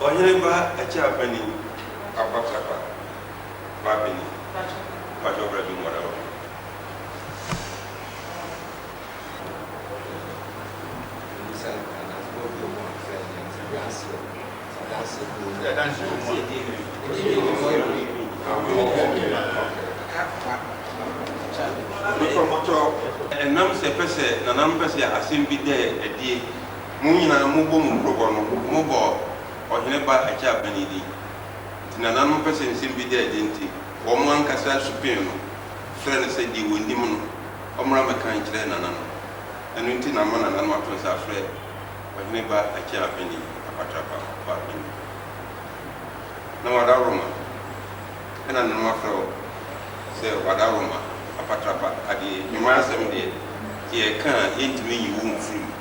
Ɔhene ba Akyia panin, Akwatrapa ba panin, mpakyɛw bra bi mu ɔda hɔ. Mepamokyɛw, ɛnam sɛ pɛ sɛ nananom pɛ sɛ asɛm bi dɛ adie, mo nyinaa mobɔ mo nkurobɔ no, mobɔ ɔhene ba Akyia panin din. Nti nananom pɛ sɛ nsɛm bi da adi nti, wɔn ankasa supee no frɛ no sɛ deɛ wɔnim no, ɔmmra mmɛka nkyerɛ nananom. Ɛno nti na ama nananom ato nsa afrɛ ɔhene ba Akyea panin, Akwatrapa ba panin, na wadaworoma. Ɛna nananom afrɛ wo sɛ wadaworoma, Akwatrapa, adeɛ, nnwuma asɛm deɛ, yɛreka a yɛntumi nyi wo mfiri mu.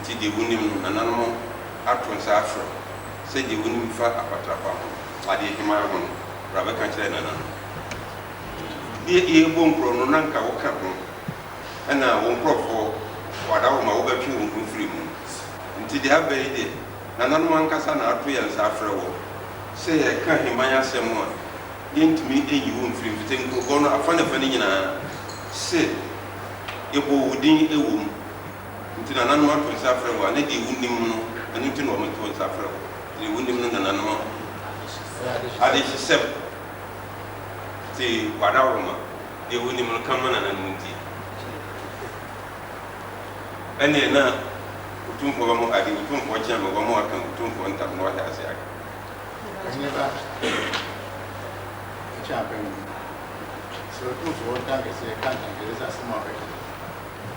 Nti deɛ wonim no, nananom ato nsa afrɛ wo sɛ deɛ wonim fa akwatrapa ho, adeɛ hemaa ho no, bra bɛka kyerɛ nananom. Deɛ yɛrebɔ nkorɔ no, na nka woka ho, ɛna wo nkurɔfoɔ wadaworoma wobɛtwe wo ho firi mu. Nti deɛ aba yi deɛ, nananom ankasa na ato yɛn nsa afrɛ wɔ sɛ yɛka heman asɛm a, yɛntumi nyi wo mfiri mu, firi sɛ nkurobɔ no afa ne fa no nyinaa se yɛbɔ wo din wɔ mu. Nti nananom ato nsa afrɛ wo a, ne deɛ wonim no, ɛno nti na wɔto nsa afrɛ wo. Deɛ wonim no nananom adehyesɛm nti wadaworoma, deɛ wonim no ka ma nananom nti. Ɛneɛ na Otumfoɔ bɛmo ade, Otumfoɔ kyea me, wɔbɛmo aka Otumfoɔ ntam na wahyɛ ase aka. Ɔhene ba, ɛkyɛ apɛ no, sɛ Otumfoɔ ntam kɛseɛ ka ntam kɛseɛ sɛ asɛm a ɔbɛka no,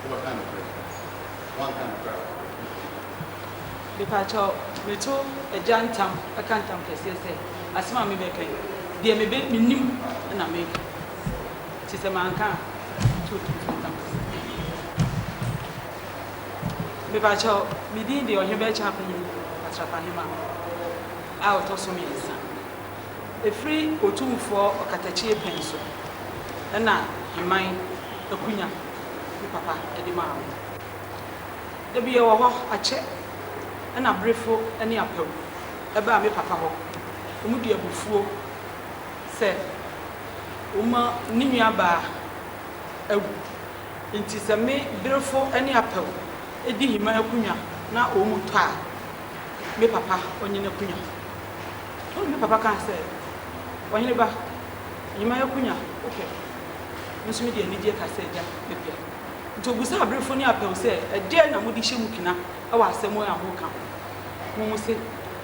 wobɛka nokorɛ, woanka nokorɛ a, Mepakyɛw, meto agya ntam ka ntam kɛseɛ sɛ, asɛm a mebɛka yi, deɛ mebe menim na meka. Nti sɛ manka a, meto Otumfoɔ ntam kɛseɛ. Mepakyɛw, me din de Ɔhebaa Kyeapanyin Atrapahema a ɔtɔ so mmiɛnsa. Ɛfiri Otumfoɔ Ɔkatakyie pɛn so na Heman akunya me papa de maa me. Da bi yɛwɔ hɔ akyɛ na Brefo ne Apawu baa me papa hɔ. Wɔde abufuo sɛ wɔn ne nuabaa awu nti sɛ me Brefo ne Apawu di Heman akunnwa na wɔtɔ a, me papa ɔnye n'akunnwa. Ɛna me papa kaa sɛ, Ɔhene ba, Heman akunnwa wopɛ? Me nso mede anigyeɛ kaa sɛ, Agya, mepɛ. Nti obisaa aberefo ne apɛw sɛ, Ɛdeɛn na mode hyɛ mu kena wɔ asɛm yi a moreka ho? Wɔn se,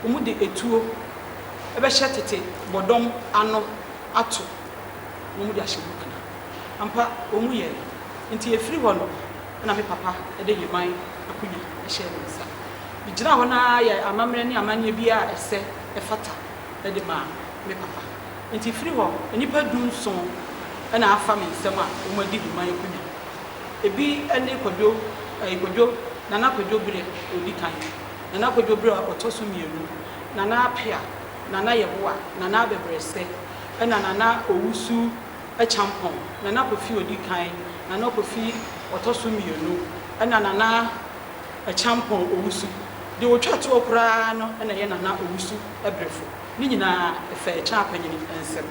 Wɔde etuo bɛhyɛ tete bɔdɔm ano ato na wɔde ahyɛ mu kena. Ampa, wɔyɛe. Nti ɛfiri hɔ no na me papa de Heman akonwa hyɛɛ me nsa. Megyinaa hɔ no ara yɛɛ amammerɛ ne amanneɛ biara a ɛsɛ fata de maa me papa. Nti firi hɔ, nnipa dunson na afa me nsam a wɔadi Heman akonwa. Ebi ne Kwadwo, ɛɛ Kwadwo, Nana Kwadwo Berɛ a ɔdi kan, Nana Kwadwo Berɛ a ɔtɔ so mmienu, Nana Apea, Nana Yeboah, Nana Abɛbrɛsɛ, ɛna Nana Owusu Kyampɔn, Nana Kofi ɔdi kan, Nana Kofi ɔtɔ so mmienu, ɛna Nana Kyampɔn Owusu. Deɛ ɔtwa toɔ koraa no na ɛyɛ Nana Owusu Brefo. Ne nyinaa ɛfaa Kyaa Panyini nsam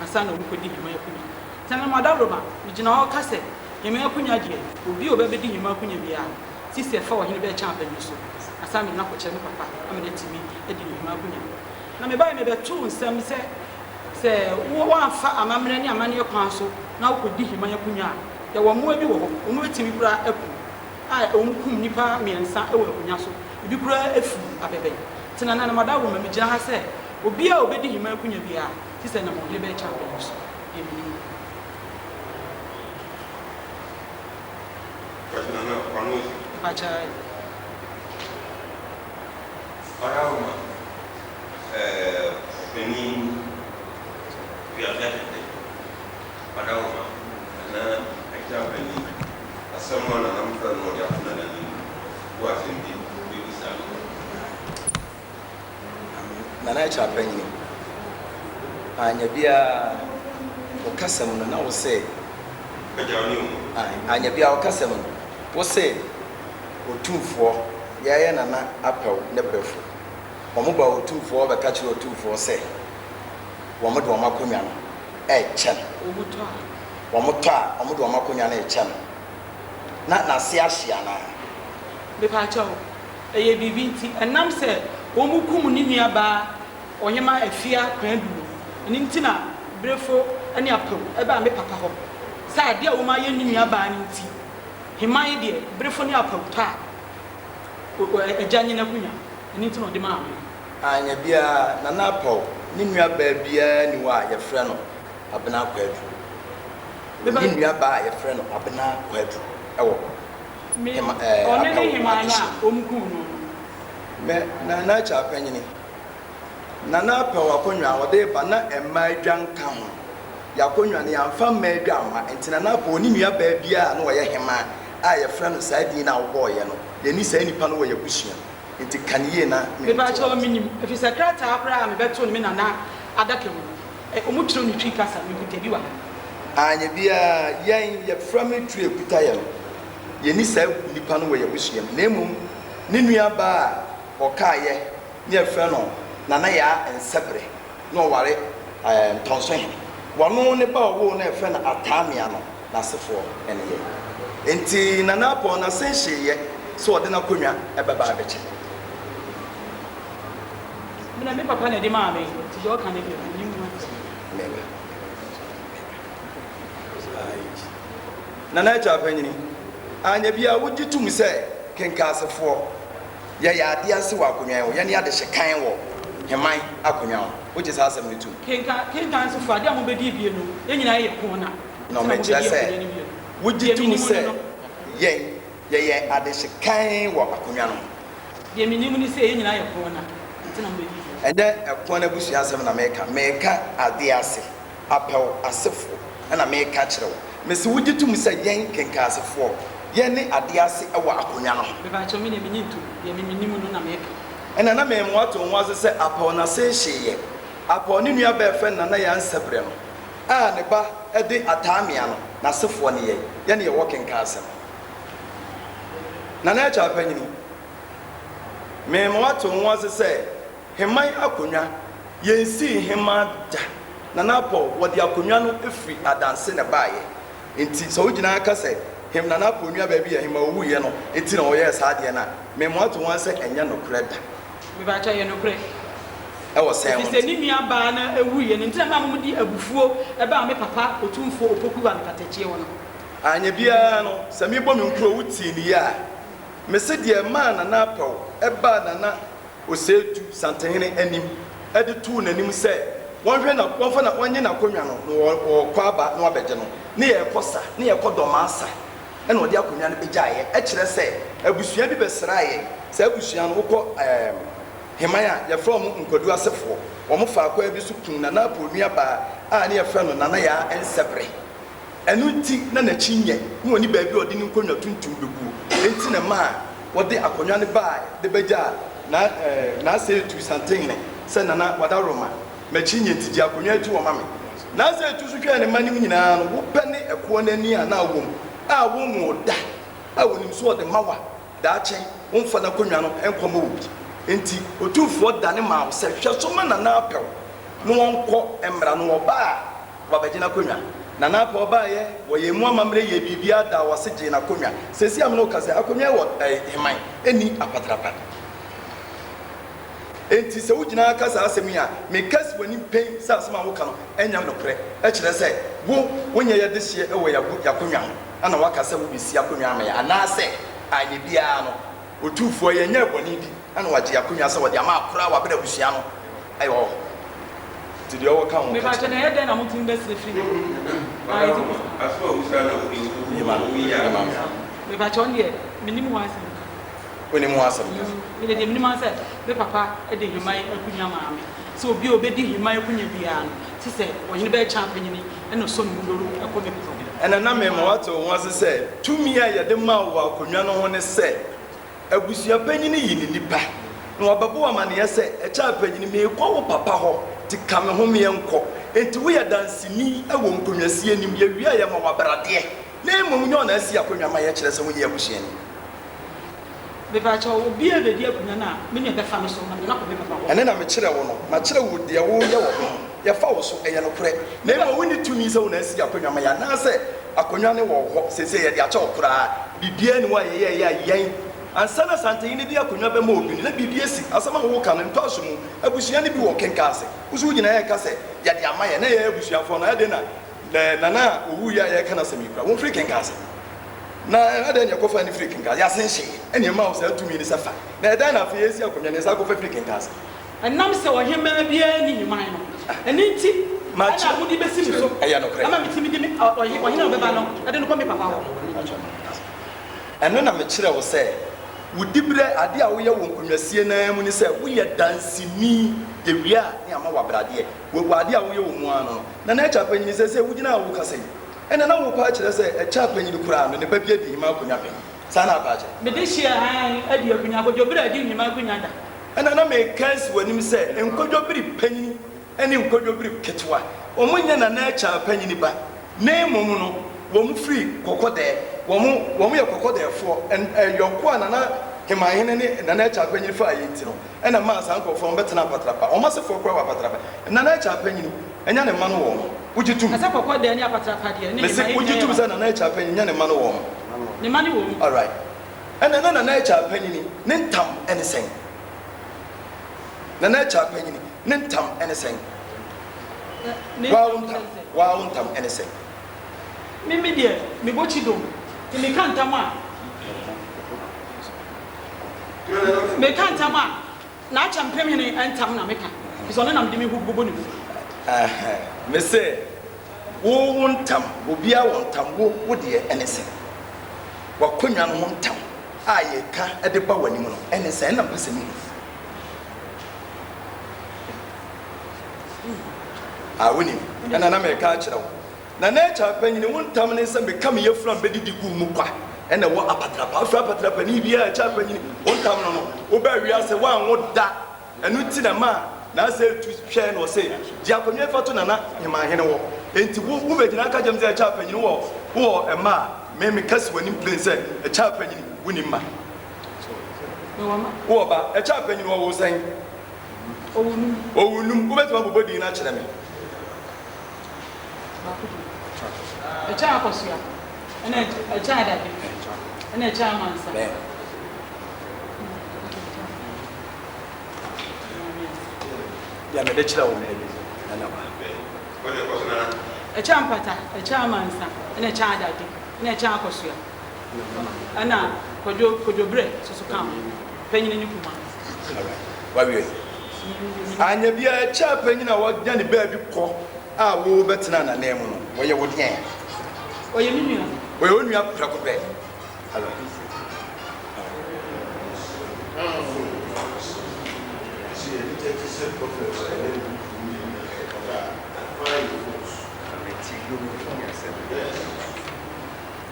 ansa na wɔrekɔdi Heman akonwa. Nti na Adaworoma, megyina hɔ ka sɛ Heman akonwa deɛ, obi a ɔbɛbɛdi Heman akonwa biara no, sisi ɛfa ɔhene bɛyɛ Kyaa Panyini so ansa na mede no akɔkyerɛ me papa ama no atumi adi ne Heman akonwa. Na mebaeɛ mebɛtoo nsɛm sɛ, sɛ woamfa amammerɛ ne amanneɛ kwan so na wokɔdi Heman akonwa a, yɛwɔ mmoa bi wɔ hɔ, wɔbɛtumi koraa aku wo, a wɔkum nnipa mmiɛnsa wɔ akonwa so, ebi koraa afu abɛbɛn. Nti nananom adaworoma, megyina ha sɛ obiara a obedi heman akonwa biara, te sɛ nam ɔhene bɛkyɛ abɛn so, deɛ menim no. Kwasi Nana, w'ano nsi. Mpakyɛw. Adaworoma, ɛɛ ɔpanin Wiafia Kɛtɛ, Adaworoma, Nana Akyea panin, asɛm a Nana mfrɛ no ɔde ato Nana anim, wo asɛm bi bɛbisa no. Nana Akyea panyin, anyɛ biara wo kasa mu no na wo se. Agya wo ne o. Ae, anyɛ biara wo kasa mu no, wo se Otumfoɔ yɛyɛ Nana Apɛw ne brɛfo. Wɔbaa Otumfoɔ hɔ bɛka kyerɛɛ Otumfoɔ sɛ wɔde wɔn akonnwa no rekyɛ no. Wɔtɔ a. Wɔtɔ a, wɔde wɔn akonnwa no rekyɛ no. Na n'ase ahye anaa? Mepaakyɛw, ɛyɛ biribi nti. Ɛnam sɛ wɔkum ne nuabaa Ɔhemmaa Afia Kwadu no, ɛno nti na Brefo ne Apawu baa me papa hɔ sɛ adeɛ a wɔayɛ ne nuabaa no nti, Heman deɛ, Brefo ne Apawu tɔ a, agya nye n'akonnwa, ɛno nti na ɔde maa me. Anyɛ biara, Nana Apaw ne nuabaa biara nni hɔ a yɛfrɛ no Abena Kwadu. Ɔnni nuabaa a yɛfrɛ no Abena Kwadu wɔ Hema ɛɛ Ɔno ne Apaw Heman no a adehyeɛ mu. wɔkum no no. Me Nana Akyapanyini, Nana Apaw akonnwa a ɔde reba na mmaa adwa nka ho. Yɛn akonnwa no, yɛamfa mmaa adwa amma, nti Nana Apaw ɔnni nuabaa biara a na ɔyɛ Hemaa a yɛfrɛ no saa din no a wobɔeɛ no, yɛnni saa nipa no wɔ yɛn abusua mu, nti ka no yie na mente Mepakyɛw, w'ase. menim, efisɛ krataa koraa a mebɛtoo no me nana adaka mu no, ɛ, wɔkyerɛw no Twi kasa, mekuta bi wɔ ha. Anyɛ biara, yɛn, yɛfrɛ me Twi a ɛkuta yɛn no, yɛnni saa nipa no wɔ yɛn abusua mu, na mmom ne nuabaa a ɔkaeɛ ne yɛfrɛ no Nana Yaa Nsɛbrɛ, na ɔware ɛɛ Ntɔnsohene. Wɔno ne ba a ɔwoo no a yɛfrɛ no Ataamea no, n'asefoɔ ne yɛn. Enti Nana Apɔn n'ase nhyeeɛ sɛ ɔde n'akonnwa bɛba abɛkyɛ. Me na me papa na ɛde maa me, nti deɛ ɔka no deɛ mennim ho asɛm. Meba, meba, meba. Nana Agya Panyini, anyɛ biara wogye tom sɛ Kenkaasefoɔ yɛyɛ adeɛ ase wɔ akonnwa yi ho, yɛne adehye kan wɔ Heman akonnwa ho. Wogye saa asɛm no tom? Kenka, Kenkansefoɔ, adeɛ a mobɛdi bie no, yɛn nyinaa yɛ ko na. Na mekyerɛ sɛ, wogye tom sɛ yɛn, yɛyɛ adehye kann wɔ akonnwa no ho. Deɛ menim ne sɛ yɛn nyinaa yɛ ko na, nti na mobɛdi bio. Ɛnyɛ ɛko no abusua asɛm na mereka, mereka adeɛ ase, apɛw asefoɔ na mereka kyerɛ wo. Mese wogye tom sɛ yɛn Kenkaasefoɔ, yɛne adeɛ ase wɔ akonnwa no ho. Mepakyɛw, me deɛ mennye ntom, deɛ me menim no na mereka. Ɛna na meremmoa to ho ase sɛ apɛw no ase nhyeeɛ. Apɛw ne nua bɛɛfɛ Nana Yansɛbrɛ no. A ne ba de Ataamea no, n'asefoɔ ne yɛn, yɛne yɛwɔ kenka asɛm. Nana Akyar Panyini, Merema woate wo ho ase sɛ Heman akonnwa, yɛnsii Hemaa da. Nana Apɔw, wɔde akonnwa no firi Adanse na ɛbaeɛ. Nti sɛ wogyina ha ka sɛ Hem Nana Apɔw nuabaa bi yɛ Hemaa ɔwuiɛ no nti na wɔyɛɛ saa adeɛ no a, merema woate wo ho ase sɛ ɛnyɛ nokorɛ da. Mepakyɛ ɛyɛ nokorɛ. Ɛwɔ sɛn ho Efisɛ nti? ne nua baa no wuiɛ no nti na ɛmaa wɔde abufuo baa me papa Otumfoɔ Opoku Wame Katakyie hɔ no. Anyɛ biara no, sɛ mebɔ me nkuro wo tee ne yie a, mese deɛ ɛmaa Nana Apɛw baa Nana Oseetu Santehene anim de too n'anim sɛ wɔnhwɛ na wɔmfa na wɔnnye n'akonnwa no na wɔrekɔ aba na wɔabɛgye no, ne yɛrekɔ sa, ne yɛrekɔ Dɔmaa sa. Ɛna ɔde akonnwa no bɛgyaeɛ. Ɛkyerɛ sɛ abusua bi bɛsraa yɛn. Saa abusua no, wokɔ ɛɛm Heman a, yɛfrɛ wɔn Nkwadu asefoɔ. Wɔn faa kwan bi so kum Nana Apoo nuabaa a ne yɛfrɛ no Nana Yaa Nsɛbrɛ. Ɛno nti na n'akyi nyɛ, na ɔnni baabi a ɔde ne nkonnwa tuntum bɛguo. Enti na ɛmaa wɔde akonnwa no baae de bɛgyaa Na ɛɛ Naaseetu Santehene sɛ, Nana Wadaworoma, M'akyi nyɛ nti gye akonnwa yi to hɔ ma me. Na sɛ etu so hwɛɛ ne mma no mu nyinaa no, wo pɛ ne ɛkoɔ no ani a na wom a wonwoo da a wɔnim sɛ ɔde ma wo a, daakye womfa n'akonnwa no nkɔma obi. Enti Otumfoɔ dane maa wo sɛ hwɛ so ma Nana Apɛw na ɔnkɔ mmra na ɔba a wabɛgye n'akonnwa. Nana Apɛw baeɛ, wɔyɛɛ mu amammerɛ yɛɛ biribiara daa wo ase gyee n'akonnwa. Seesei a me ne wo kasa yi, akonnwa yi wɔ Heman, ɛnni apatrapa. Enti sɛ wugyina ha ka saa asɛm yi a, meka si w'anim pen sɛ asɛm a woka no nyɛ nokorɛ. Ɛkyerɛ sɛ wo, wonyɛ yɛn dehyeɛ wɔ yɛn akonnwa ho na woaka sɛ wobɛsi akonnwa ama yɛn, anaasɛ anyɛ biara no, Otumfoɔ, yɛnyɛɛ bɔne bi na wagye yɛn akonnwa sɛ ɔde ama akora a wabrɛ abusua no wɔ hɔ. Nti deɛ ɔwɔ ka ho ka Mepakyɛ kyerɛ na me. ɛyɛ dɛn na motumi bɛsrɛ firi hɔ? Ah, eti Mepakyɛ ɔno deɛ menim ho asɛm ka. Wonim ho asɛm ka? Me deɛ deɛ menim ara sɛ me papa de Heman akunya maa me sɛ obi a ɔbɛdi Heman akunya biara no te sɛ ɔhene bɛɛkyɛ apanyini na ɔsɔ ne mu doro kɔ me papa hɔ. Ɛna na mema woate wo ho ase sɛ tumi a yɛde maa wo wɔ akonnwa no ho ne sɛ abusua panyini yi ne nipa na wabɛbɔ wo amaneɛ sɛ ɛkyɛ apanyini meekɔ wo papa hɔ nti ka me ho meɛnkɔ enti woyɛ danseni wɔ nkonnwasie anim yɛwie a yɛma wo abradeɛ na mmom nyɛ ɔna asi akonnwa ma yɛ kyerɛ sɛ wonyɛ abusuani. Mepakyɛw, obiara rebedi akonnwa no a, me nua bɛfa me so na mede no akɔ me papa hɔ. Ɛno na mekyerɛ wo no, makyerɛ wo deɛ woreyɛ wɔ ho no, yɛfa wo so, ɛyɛ nokorɛ. Na mmom wonni tumi sɛ wo na asi akonnwa ma yɛn, anaasɛ akonnwa no wɔ wo hɔ seesei, yɛde akyɛ wo koraa. Biribiara nni hɔ a yɛyɛeɛ a yɛn, ansa na Asantehene de akonnwa bɛma obi no, na biribi asi. Asɛm a woreka no, ntɔ aso mu. Abusua no bi wɔ kenka ase. Wo nso wogyina ha reka sɛ, Yɛde ama yɛn, na yɛn abusuafoɔ no, ɛdeɛn na Nana a ɔwuiɛ a yɛreka n'asɛm yi koraa, wɔmfiri kenka ase? Na adɛn na yɛkɔfaa no firii Kenka? Yɛasen hyee, ɛnna yɛmaa wo saa tumi no sɛ fa. Na ɛdɛn na afei yɛresi akonnwa no, yɛsan kɔfa firi Kenka ase? Ɛnam sɛ ɔhemmaa biara nni heman no, ɛno nti na mode bɛsi me so ama metumi de me ɔhene a ɔbɛba no de no kɔ me papa hɔ. Ɛno na mekyerɛ wo sɛ, wo diberɛ, adeɛ a woyɛ wɔ nkonnwasie no ara mu ne sɛ woyɛ danseni, yɛwie a ne ama wo abradeɛ, wɔ adeɛ a woyɛ wɔ mu ara no no. Nana Akyah Panyin, seesei wogyina a wokasa yi, Ɛnna na worepɛ akyerɛ sɛ ɛkyɛ a panyin koraa no, ne ba bi adi hemmaa akonnwa pɛn. Saa na apɛ akyerɛ? Me dehyeɛ hann adi akonnwa, kodwobere adi hemmaa akonnwa da. Ɛnna na mereka asi w'anim sɛ nkodwobere panyin ne nkodwobere ketewa, wɔnyɛ Nana Akyang panyin ba, na mmom no, wɔfiri Kɔkɔdɛɛ. Wɔn, wɔyɛ Kɔkɔdɛɛfoɔ. Ɛn, yɔnko a Nana Hemanhene ne Nana Akyang panyin faa yɛ nti no, ɛnna ɛmaa saa nkurɔfoɔ no bɛtenaa Apatrapa. Wɔn asefoɔ koraa wɔ Apatrapa. Nana Akyang panyin, ɛnyɛ ne mma no wɔ wɔn. Wogye tom? Na sɛ kɔkɔɔ dɛɛ ne apatrapa deɛ, ne ne Mese, mma wogye nyinaa tom yɛ sɛ Nana Akyar Panyin nya ne mma no wɔ ho? Ne mma no wɔ mu. Alright. Ɛna na Nana Akyar Panyini ne ntam ne sɛn? Nana Akyar Panyini ne ntam ne sɛn? Ne Waa wo ntam ntam, sɛn sɛn? waa wo ntam ne sɛn? Me me deɛ, mebɔ kyidom, nti meka ntam a, meka ntam a, Na akyɛ mpem hene ntam na meka, efisɛ ɔno na mede me ho bobɔ ne mu. Ɛhɛn, mese, wo wo ntam, obiara wɔ ntam, wo wo deɛ ɛne sɛn? W'akonnwa no ho ntam a yɛka de ba w'anim no, ɛne sɛn? Ɛno na mepɛ sɛ mehu. Ah, wonim, ɛna na mereka akyerɛ wo. Na n'agya panyin, wo ntam ne sɛ meka me yafunu a mebedidi guu mu kwa na ɛwɔ apatrapa. Wofrɛ apatrapani biara agya panyin, wo ntam no no, wobaa wiase woanwo da. Ɛno nti na ɛmaa n'asɛe tu hwɛɛ na ɔse, Gye akonnwa yi fa to Nana Hemanhene hɔ. Enti wo, wobegyina aka kyerɛ me sɛ agya panyin wowɔ, wowɔ mma a, me meka si w'anim plen sɛ agya panyin, wonni mma. Mewɔ mma. Wowɔ ba? Agya panyin, wɔwoo sɛn? Ɔwoo num. Ɔwoo num. Wobɛtumi abobɔ din no akyerɛ me? Baako bi. Ɛkyɛ akɔsoa, ɛna ɛkyɛ adade, ɛna ɛkyɛ amansa. Deɛ mede kyerɛ wo no ɛna ba. Ɛkyɛ ampata, ɛkyɛ amansa, ɛna ɛkyɛ adade, ɛna ɛkyɛ akɔsoa, ɛna kwadwo kwadwobrɛ soso ka ho, panyini ne kuma. Wawie. Anyɛ biara ɛkyɛ a panyin a wanya ne baabi kɔ a wobɛtena n'ananmu no, wɔyɛ wo deɛn? Ɔyɛ me nua. Ɔyɛ wo nua prɛko pɛ.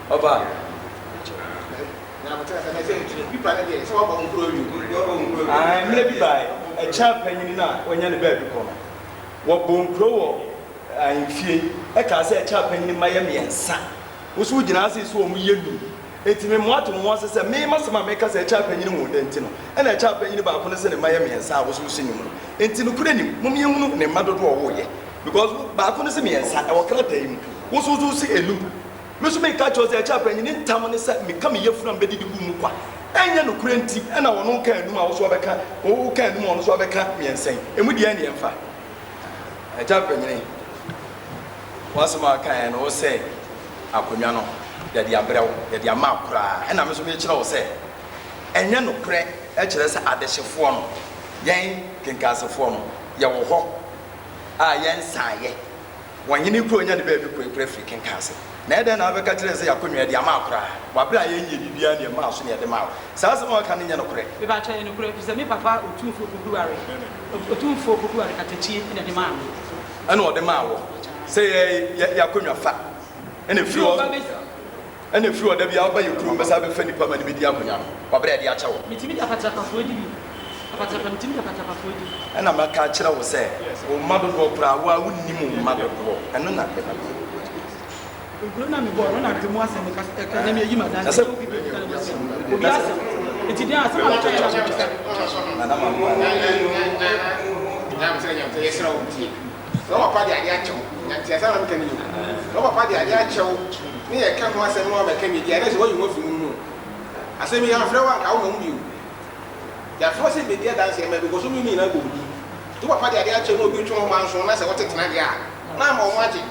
Ɔba. Aane, mmerɛ bi baeɛ, ɛkyɛɛ panin no a wanya ne baabi kɔ no, wɔbɔɔ nkuro wɔ ahemfie, ɛkaa sɛ ɛkyɛɛ panin mma yɛ mmiɛnsa, wo nso wogyina ha sei sɛ wɔn yɛ num, enti me moate mo ho ase sɛ me m'asɛm a meka sɛ ɛkyɛɛ panin wɔ da nti no, ɛna ɛkyɛɛ panin baako no sɛ ne mma yɛ mmiɛnsa a wo nso wose num no, enti nokorɛ nim, mom yɛnhunu ne mma dodoɔ a ɔwoeɛ, because baako no se mmiɛnsa, ɛwɔ krataa yi mu, wo nso wose enum. Me nso meka kyerɛ wo sɛ, ɛkyɛ a panyin ntam ne sɛ meka me yafunu a mebedidi gu mu kwa. Ɛnyɛ nokorɛ nti na ɔno ka anum a wo nso wabɛka, woka anum a ɔno nso abɛka mmiɛnsa yi. Emu deɛn ne yɛmfa? Agya panyin, w'asɛm a wokaeɛ no, wo sɛ akonnwa no, yɛde abrɛ wo, yɛde ama wo koraa. Ɛna me nso mekyerɛ wo sɛ, ɛnyɛ nokorɛ kyerɛ sɛ adehyefoɔ no, yɛn Kenkansefoɔ no, yɛwɔ hɔ a yɛnsaeɛ. Wɔn kuro nya ne baabi korakora firi kenkan ase. Na ɛdɛn na wobɛka kyerɛ yɛn sɛ yɛakɔ nwa de ama wo koraa wɔ aberɛ a yɛnyɛɛ biribiara na yɛmaa so na yɛde maa wo? Saa asɛm a woaka no nyɛ nokorɛ. Mepakyɛ ɛyɛ nokorɛ ɛfiri sɛ me papa Otumfoɔ Opoku Ware, Otumfoɔ Opoku Ware Katakyie na ɛde maa me. Ɛna ɔde maa wɔ sɛ yɛ yɛ yɛakɔ nwa fa. Ɛna ɛfiri hɔ. Ɛna ɛfiri hɔ da biara woba yɛ kurom bɛsan bɛfa nnipa ma no bɛdi akonya no wɔ berɛ a yɛde akyɛ wo. Metumi de apatrapafoɔ di bi. Apatrapa, metumi de apatrapafoɔ di. Ɛna maka akyerɛ wo sɛ wo mma dodoɔ koraa wo ara wonnim wo mma dodoɔ, ɛno na ɛba no. Nkuro no a mebɔɔ no na aka mu asɛm meka ɛka na meyi m'adanseɛ Na sɛ obi bɛbi ka na masi obi asɛm. Nti deɛ asɛm a meka nyɛ Nana ma mmoa. Nyamekyerɛ nyamekyerɛ yɛsrɛ wo tie. Sɛ wo papa de adeɛ akyɛ wo, nti asɛm a meka no ye o. Sɛ wo papa de adeɛ akyɛ wo ne yɛka ho asɛm na woabɛka bi deɛ a, na ɛsɛ woayi wo ho afiri mu no. Asɛm yi yɛamfrɛ wo anka woma mu bio. Yɛafrɛ wo sɛ bɛdi adanseɛ ma because wo ne no nyinaa bɔ wo din. Nti wo papa de adeɛ akyɛ wo na obi retwe wo ho manso na sɛ wote tena deɛ a, na ama wɔn agye.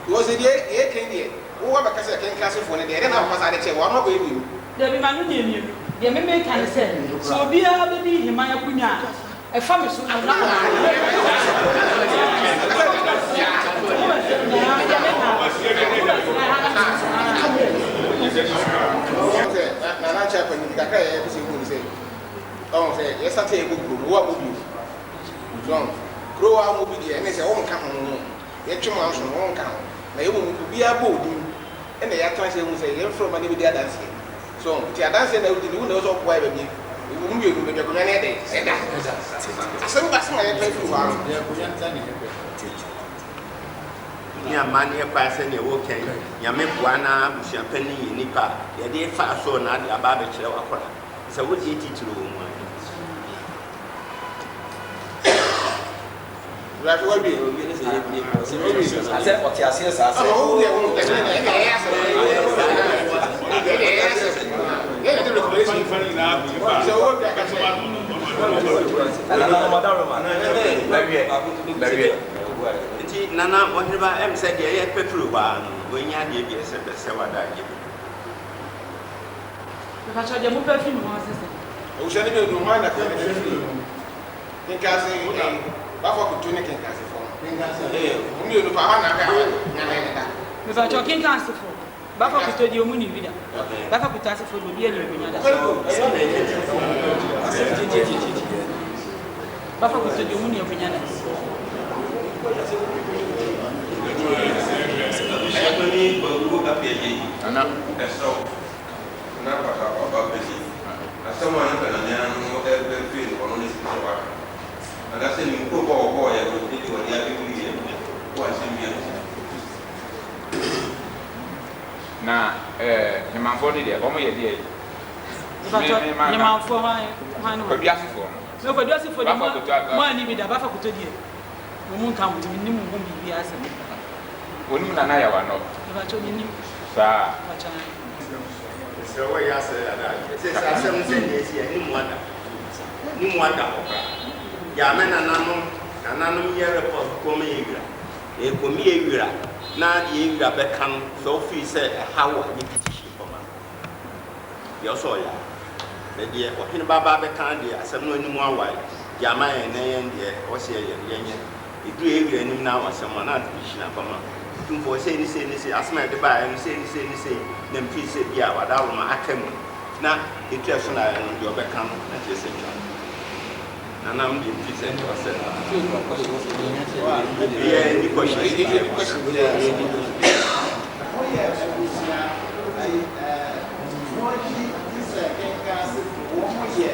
Because deɛ yɛreka yi deɛ, wo woabɛka sɛ Kenkasefoɔ no deɛ, ɛdɛn na wo papa saa de kyɛɛ wo? W'ano abɛyɛ mmienu. Dabi, m'ano nyɛɛ mmienu. Deɛ me meka ne sɛ, sɛ obiara bɛdi heman akonya a, ɛfa me so na na Nana nkyɛn panyin bi kakra yɛ pɛsɛ ehu ne sɛ ɔn sɛ yɛsa tɛ yɛbɔ kuro no wo a mo bio so ɔn kuro wa mo bi deɛ ɛne sɛ wɔn nka ho no yɛtwe mo anso no wɔn nka ho na yɛ mu obiara bɔ odin ɛna yɛatena sɛ ehu sɛ yɛmfrɛ ɔma ne bi di adanseɛ. So nti adanseɛ na wodi no wo na ɛwɔ sɛ ɔboa yɛ baabi wɔn mmienu baabi akonnwa no yɛ dɛn ɛda asɛm ba asɛm a yɛpɛ firi hɔ ara Ne amanneɛ kwan sɛdeɛ woka yi, Nyame boa na abusuapanin yɛ nipa a, yɛde fa so na ade aba abɛkyerɛ w'akwadaa. Sɛ wodeɛ titire wɔ mu a. Sɛ ɔte aseɛ saa sɛ. Nana ɔmadaroma bɛwiɛ bɛwiɛ. Nti Nana Ɔheneba ɛm sɛ deɛ yɛpɛ firi hɔ ara no wanya adeɛ bi ɛsɛ bɛsɛ wada ayɛ bi. Mepakyɛw deɛ mopɛ firi me hɔ sɛ sɛn? Abusua no bɛduru hwan na kan bɛfiri Kenkase eh, Bafo Akoto ne Kenkase fo no. Eh, wɔn mmienu paa hwan na ahwɛ a nyame ne da. Mepakyɛw Kenkase fo, Bafo Akoto deɛ ɔmu nim bi da. Bafo Akoto ase fo deɛ obiara nim Akonya da. Bafo Akoto deɛ ɔmu nim Akonya da. Abusuapanin Kwaku Appiah-Gyei, Nana. Ɛsrɛ wo. Na papa ɔba panyin, asɛm a na nka nananom no rebɛfiri no ɔno ne sɛ waka, anaasɛ ne nkurɔfoɔ a wɔbɔɔeɛ no de wɔde abɛgu yɛn wɔ asɛm bi a. Na eh, Hemanfoɔ no deɛ, wɔn yɛ deɛ yi? Mepakyɛ, Me, me, ma, na, Hemanfoɔ hwan, hwan ne hwan? Kwaduasefoɔ no. Me Kwaduasefoɔ deɛ, Bafa mo, Koto a, mo anni bi da, Bafa Koto deɛ, wɔn nka ho nti mennim mo ho biribiara sɛ. Wonim Nana Yaw Anɔ? Mepakyɛ, mennim. Saa. Mepakyɛ, ae. Mesrɛ wo yɛ asɛe ada adeɛ sɛ sɛ asɛm no sɛ nea ɛsi a ne mu ada ne mu ada hɔ koraa gyaa me nananom nananom yɛ report kɔma yɛ wira na ɛkɔmi yɛ wira na deɛ yɛ wira bɛka no sɛ wofii sɛ ɛha wo a yɛ petition kɔma no deɛ ɔsɛ ɔyɛ a na deɛ ɔhene ba ba bɛka deɛ asɛm no anim awae gyaa ma yɛn na yɛn deɛ ɔsɛ yɛyɛ no yɛnyɛ Ɛduru yɛn wura anim na asɛm a, na ade bi hyina fam a, Otumfoɔ, sei ne sei ne sei, asɛm a yɛde baeɛ no, sei ne sei ne sei, na mfiri sɛ bi a w'adaworoma aka mu, na ɛtu ɛso na ayɛ no, deɛ ɔbɛka no, na kyerɛ sɛ twa. Nanam deɛ mfiri sɛ deɛ ɔsɛ no. Obiara nni kɔhyɛ biara. Moyɛ abusua ayi ɛɛ mogye di sɛ Kenkanse wɔn yɛ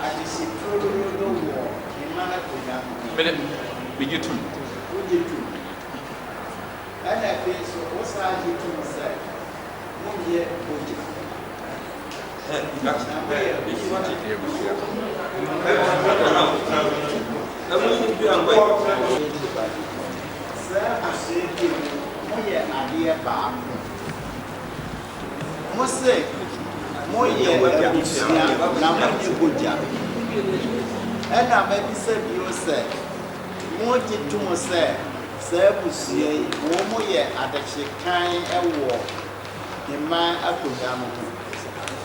Adehye turodoo no wɔ mma no akonnwa no ho. Mede, megye tom. Wogye tom. Ɛna afei nso wosan gye tom sɛ monyɛ mogya. Na moyɛ abusua. Saa abusua yi mu, moyɛ adeɛ baako. Mo se mo yɛ abusua na mo nye bogya. Ɛna mabisa bio sɛ, mo gye tom sɛ saa abusua yi wɔn yɛ adehye kan wɔ heman akonwa no ho?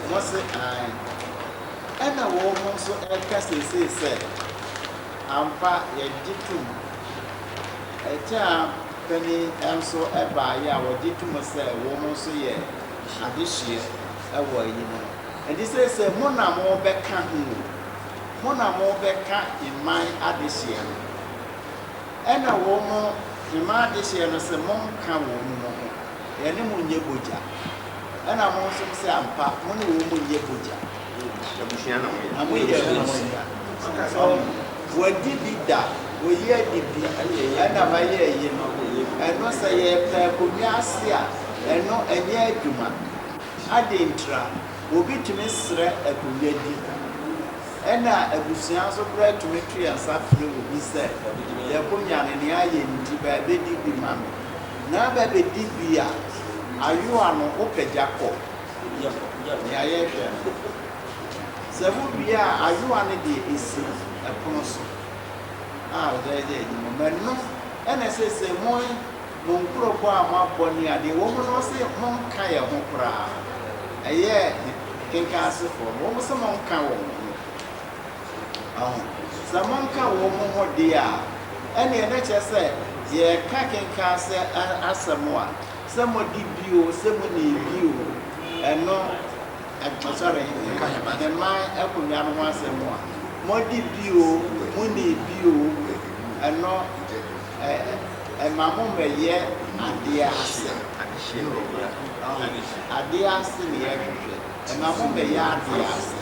Mo se aane. Ɛna wɔn nso ɛka seesei sɛ, ampa yɛgye tom. Ɛkyɛ a. Panyin nso baeɛ a wɔgye tom sɛ wɔn nso yɛ adehyeɛ wɔ ayi no ho. Enti seesei mo na mobɛka ho o, mo na mobɛka mman adehyeɛ no. Ɛna wɔn, mman adehyeɛ no se monka wɔn mo ho, yɛne mo nyɛ bogya. Ɛna mo nso mo se ampa, mo ne wɔn nyɛ bogya. Abusua na moyɛ. Na moyɛ abusua. So wadi bi da, oyi adi bi, ɛna mayɛ ayi no, ɛno sɛ yɛrepɛ akonnwa ase a, ɛno ɛnyɛ adwuma. Adɛn ntira? Obi tumi srɛ akonnwa di, ɛna abusua nso koraa tumi to yɛn nsa frɛ obi sɛ, Yɛn akonnwa no, nea ayɛ nti, bɛ bɛdi bi ma me. Na bɛ bɛdi bi a, ayowa no wopagya kɔ. Nea yɛhwɛ no, sɛ wowie a, ayowa no deɛ ɛsi ɛpono so a wɔde yɛ adwuma. Ma ɛno ɛna seesei mo mo nkurɔfoɔ a moabɔ ne adeɛ wɔ mu no, wɔse monka yɛn ho koraa. Ɛyɛ Kenkansefoɔ no, wɔn se monka wɔn ho. Ɔho, sɛ monka wɔn ho deɛ a, ɛneɛ na kyerɛ sɛ yɛreka Kenkanse asɛm a, sɛ mode bi o, sɛ monni bi o, ɛno, sorry, Heman akonnwa no ho asɛm a, mode bi o, monni bi o, ɛno ɛma mo mmɛyɛ adeɛ ase. Ɔho, adeɛ ase ne yɛhwehwɛ, ɛma mo mmɛyɛ adeɛ ase.